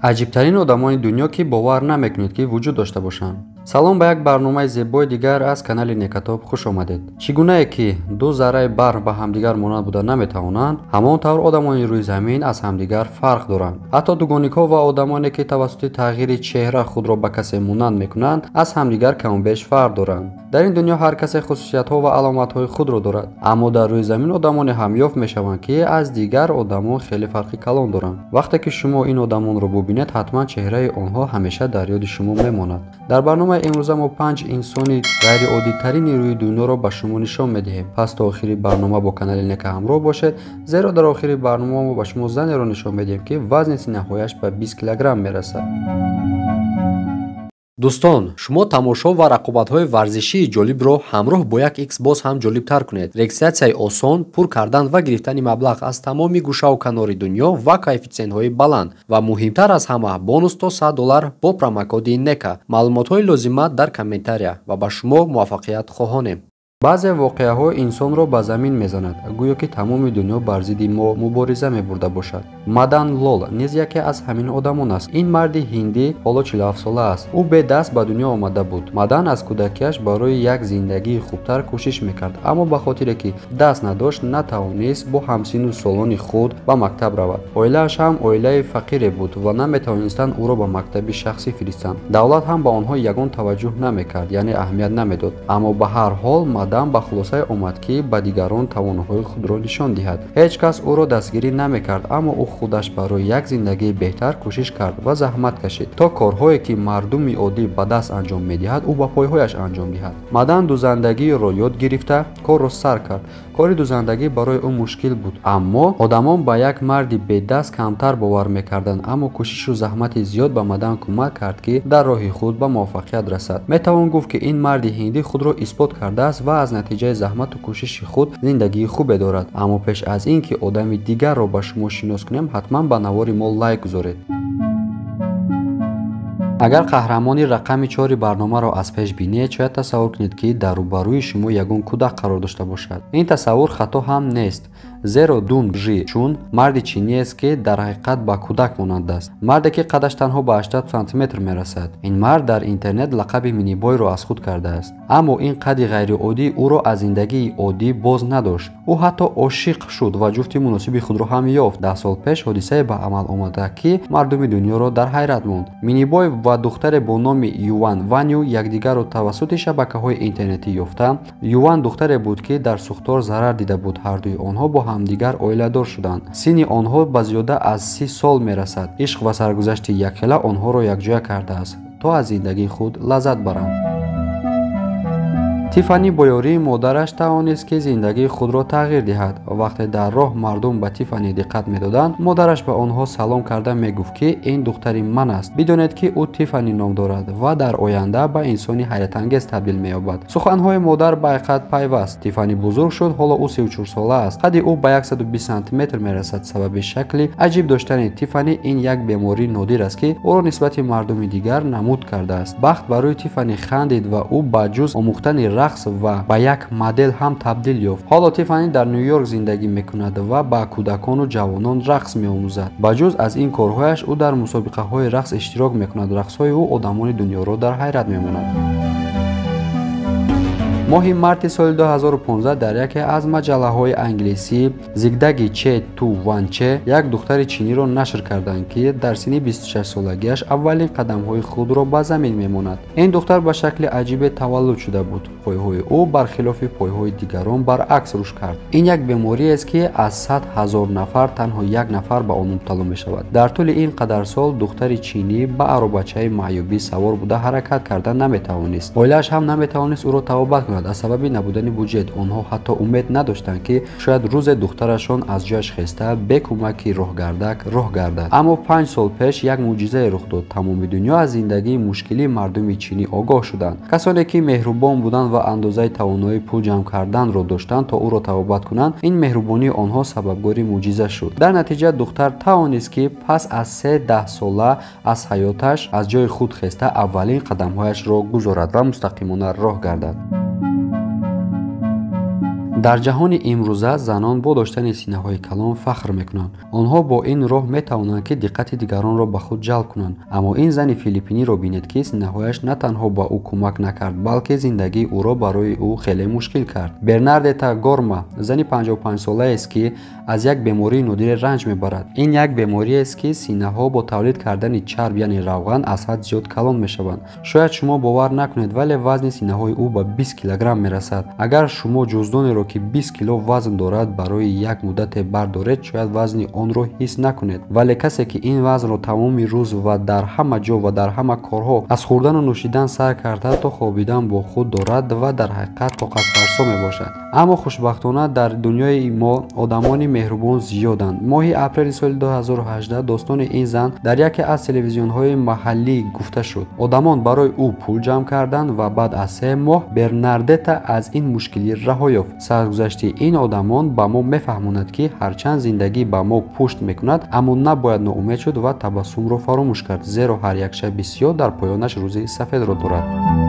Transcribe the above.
Аҷибтарин одамони дунё, ки бовар намекунед, ки вуҷуд дошта бошанд. Салом, ба як барномаи зебои дигар аз канали Некатоб хуш омадед. Чӣ гунае ки ду зарраи барф ба ҳамдигар монанд буда наметавонанд, ҳамон тавр одамони рӯи замин аз ҳамдигар фарқ доранд. Ҳатто дугоникҳо ва одамоне, ки тавассути тағйири чеҳра худро ба касе монанд мекунанд, аз ҳамдигар камобеш фарқ доранд. Дар ин дунё ҳар касе хусусиятҳо ва аломатҳои худро дорад, аммо дар рӯи замин одамоне ҳам ёфт мешаванд, ки аз дигар одамон хеле фарқи калон доранд. Вақте ки шумо ин одамонро бубинед, ҳатман чеҳраи онҳо ҳамеша дар ёди шумо мемонад. Дар барномаи имрӯза мо 5 инсони ғайриоддитарини рӯи дунёро ба шумо нишон медиҳем. Пас то охири барнома бо канали Нека ҳамроҳ бошед, зеро дар охири барнома мо ба шумо занеро нишон медиҳем, ки вазни синаҳояш ба 20 килограмм мерасад. Дӯстон, шумо тамошо ва рақобатҳои варзишии ҷолибро ҳамроҳ бо як X боз ҳам ҷолибтар кунед. Регистратсияи осон, пур кардан ва гирифтани маблағ аз тамоми гӯшаву канори дунё ва коэффитсиентҳои баланд ва муҳимтар аз ҳама бонус то $100 бо промокоди NEKA. Маълумотҳои лозима дар комментария ва ба шумо муваффақият хоҳонем. Баъзе воқеаҳо инсонро ба замин мезанад, гӯё ки тамоми дунё бар зидди мо мубориза мебурда бошад. Мадан Лол низ яке аз ҳамин одамон аст. Ин марди ҳиндӣ ҳоло 47-сола аст. Ӯ бедаст ба дунё омада буд. Мадан аз кӯдакиаш барои як зиндагии хубтар кӯшиш мекард, аммо ба хотире ки даст надошт, натавонист бо ҳамсину солони худ ба мактаб равад. Оилааш ҳам оилаи фақире буд ва наметавонистанд ӯро ба мактаби шахсӣ фиристанд. Давлат ҳам ба онҳо ягон таваҷҷӯҳ намекард, яъне аҳамият намедод. Аммо ба ҳар ҳол Мадан ба хулосае омад, ки ба дигарон тавоноҳои худро нишон диҳад. Ҳеҷ кас ӯро дастгирӣ намекард, аммо ӯ худаш барои як зиндагии беҳтар кӯшиш кард ва заҳмат кашид, то корҳое ки мардуми оддӣ ба даст анҷом медиҳад, ӯ ба пойҳояш анҷом диҳад. Мадан дузандагиро ёд гирифта, корро сар кард. Кори дузандагӣ барои ӯ мушкил буд, аммо одамон ба як марди бедаст камтар бовар мекарданд. Аммо кӯшишу заҳмати зиёд ба Мадан кӯмак кард, ки дар роҳи худ ба муваффақият расад. Метавон гуфт, ки ин марди ҳиндӣ худро исбот кардааст ва аз натиҷаи заҳмату кӯшиши худ зиндагии хубе дорад. Аммо пеш аз ин ки одами дигарро ба шумо шинос кунем, ҳатман ба навори мо лайк гузоред. Агар қаҳрамони рақами 4 барномаро аз пеш бинед, шояд тасаввур кунед, ки дар рӯбарӯи шумо ягон кӯдак қарор дошта бошад. Ин тасаввур хато ҳам нест, зеро Дун Жи Чун марди чиниест, ки дар ҳақиқат ба кӯдак монанд аст. Марде ки қадаш танҳо ба 80 сантиметр мерасад. Ин мард дар интернет лақаби Минибойро аз худ кардааст, аммо ин қади ғайриоддӣ ӯро аз зиндагии оддӣ боз надошт. Ӯ ҳатто ошиқ шуд ва ҷуфти муносиби худро ҳам ёфт. 10 сол пеш ҳодисае ба амал омада, ки мардуми дунёро дар ҳайрат монд. Минибой ва духтаре бо номи Юан Ваню якдигарро тавассути шабакаҳои интернетӣ ёфта. Юан духтаре буд, ки дар сӯхтор зарар дида буд. Ҳардуи онҳо бо ҳамдигар оиладор шуданд. Синни онҳо ба зиёда аз 30 сол мерасад. Ишқ ва саргузашти якхела онҳоро якҷоя кардааст, то аз зиндагии худ лаззат баранд. Тиффани бо ёрии модараш тавонист, ки зиндагии худро тағйир диҳад. Вақте дар роҳ мардум ба Тиффани диққат медоданд, модараш ба онҳо салом карда мегуфт, ки ин духтари ман аст. Бидонед, ки ӯ Тиффани ном дорад ва дар оянда ба инсони ҳайратангез табдил меёбад. Суханҳои модар ба ҳақиқат пайваст. Тиффани бузург шуд, ҳоло ӯ 34-сола аст. Қади ӯ ба 120 сантиметр мерасад. Сабаби шакли аҷиб доштани Тиффани ин як бемории нодир аст, ки ӯро нисбати мардуми дигар намуд кардааст. Бахт барои Тиффани хандид ва ӯ ба ҷуз омӯхтани рақс ва ба як модел ҳам табдил ёфт. Ҳоло Тиффани дар Ню-Йорк зиндагӣ мекунад ва ба кӯдакону ҷавонон рақс меомӯзад. Ба ҷуз аз ин корҳояш ӯ дар мусобиқаҳои рақс иштирок мекунад. Рақсҳои ӯ одамони дунёро дар ҳайрат мемонад. Моҳи марти соли 2015 дар яке аз маҷаллаҳои англисӣ Зигдаги Че Ту Ван Че як духтари чиниро нашр карданд, ки дар синни 26-солагиаш аввалин қадамҳои худро ба замин мемонад. Ин духтар ба шакли аҷибе таваллуд шуда буд. Пойҳои ӯ бархилофи пойҳои дигарон баръакс рушд кард. Ин як бемориест, ки аз 100 000 нафар танҳо як нафар ба он мубтало мешавад. Дар тӯли ин қадар сол духтари чинӣ ба аробачаи маъюбӣ савор буда ҳаракат карда наметавонист. Оилааш ҳам наметавонист ӯро табобат кунад. Аз сабаби набудани буҷет онҳо ҳатто умед надоштанд, ки шояд рӯзе духтарашон аз ҷояш хеста бе кӯмаки роҳгардак роҳ гардад. Аммо 5 сол пеш як мӯъҷизае рух дод. Тамоми дунё аз зиндагии мушкилии мардуми чинӣ огоҳ шуданд. Касоне ки меҳрубон буданд ва андозаи тавоноии пул ҷамъ карданро доштанд, то ӯро табобат кунанд, ин меҳрубонии онҳо сабабгори мӯъҷиза шуд. Дар натиҷа духтар тавонист, ки пас аз 3 даҳсола аз ҳаёташ аз ҷои худ хеста аввалин қадамҳояшро гузорад ва мустақимона роҳ гардад. Дар ҷаҳони имрӯза занон бо доштани синаҳои калон фахр мекунанд. Онҳо бо ин роҳ метавонанд, ки диққати дигаронро ба худ ҷалб кунанд. Аммо ин зани филиппиниро бинед, ки синаҳояш на танҳо ба ӯ кӯмак накард, балки зиндагии ӯро барои ӯ хеле мушкил кард. Бернардета Горма зани 55-солаест, ки аз як бемории нодире ранҷ мебарад. Ин як бемориест, ки синаҳо бо тавлид кардани чарб, яъне равған, аз ҳад зиёд калон мешаванд. Шояд шумо бовар накунед, вале вазни синаҳои ӯ ба 20 килограмм мерасад. Агар шумо ҷуздонеро, ки 20 кило вазн дорад, барои як муддате бардоред, шояд вазни онро ҳис накунед. Вале касе, ки ин вазнро тамоми рӯз ва дар ҳама ҷо ва дар ҳама корҳо аз хӯрдану нӯшидан сар карда то хобидан бо худ дорад ва дар ҳақиқат тоқатфарсо мебошад. Аммо хушбахтона дар дунёи мо одамони меҳрубон зиёданд. Моҳи апрели соли 2018 достони ин зан дар яке аз телевизионҳои маҳаллӣ гуфта шуд. Одамон барои ӯ пул ҷамъ карданд ва баъд аз 3 моҳ Бернардета аз ин мушкилӣ раҳо ёфт. Саргузашти ин одамон ба мо мефаҳмонад, ки ҳарчанд зиндагӣ ба мо пушт мекунад, аммо набояд ноумед шуд ва табассумро фаромӯш кард, зеро ҳар як шаби сиёҳ дар поёнаш рӯзи сафедро дорад.